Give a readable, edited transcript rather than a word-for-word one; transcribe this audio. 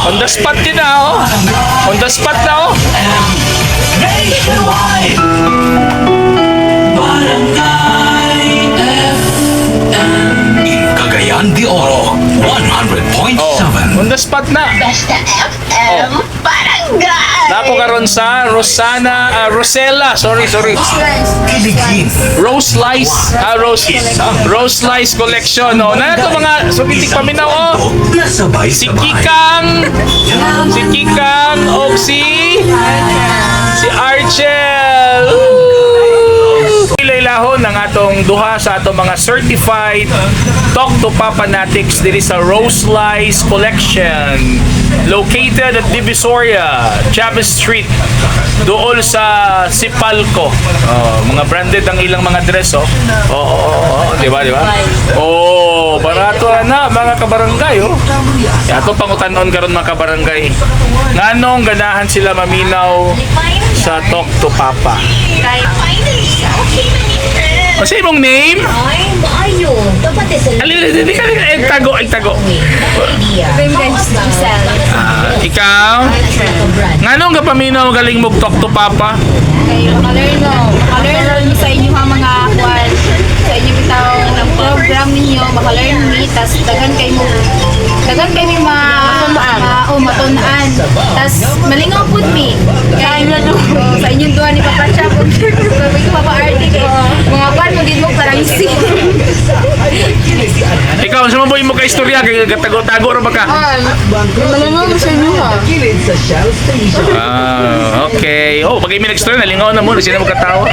On the spot din na, oh. On the spot na, oh. Nationwide. Barangay FM. In Cagayan de Oro, 100.7. Oh, on the spot na. Basta FM Barangay! Nako karon sa Rosana, Rosella, sorry, sorry. Kiligin. Rose Slice, Rose Slice Collection, oh. Na ito mga sugitik paminaw, oh. Na sabay Si Kikang, si Kikang, o si Archel. Woo! Ilailahon ng atong duha sa atong mga certified Talk to Papa Natics diri sa Rose Slice Collection, located at Divisoria, Chavez Street, dool sa Sipalco. Oh, mga branded ang ilang mga dress, oh. Oo, di ba, di ba? Oh, barato na mga kabarangay, oh. Ato pangutanon karon, mga kabarangay. Nganong ganahan sila maminaw sa Talk to Papa? Finally, okay na ni friend. Ano imong name? Ay, maayo. Dapat eh sa Ali, ali, ali, ali, ay, tago, ay, tago. idea. Ah, ikaw? Nganong gapaminaw galing mo Talk to Papa? Kay makalearn mo. Makalearn mo sa inyong mga kwan, sa inyong bitaw ng program ninyo, makalearn mi, tas daghan kay mi ma oh, matun-an. Tas malingaw pud mi. Kay oh, sa inyong duha ni Papa Chap, sabi ko Papa Arte kay mga kwan mo gid mo parang si. Ikaw, sa mo mo ka istorya kay gatago-tago ra ba ka? Malingaw mo sa inyo ha. Ah, okay. Oh, bagay mi nagstorya, nalingaw na mo, sino mo katawa.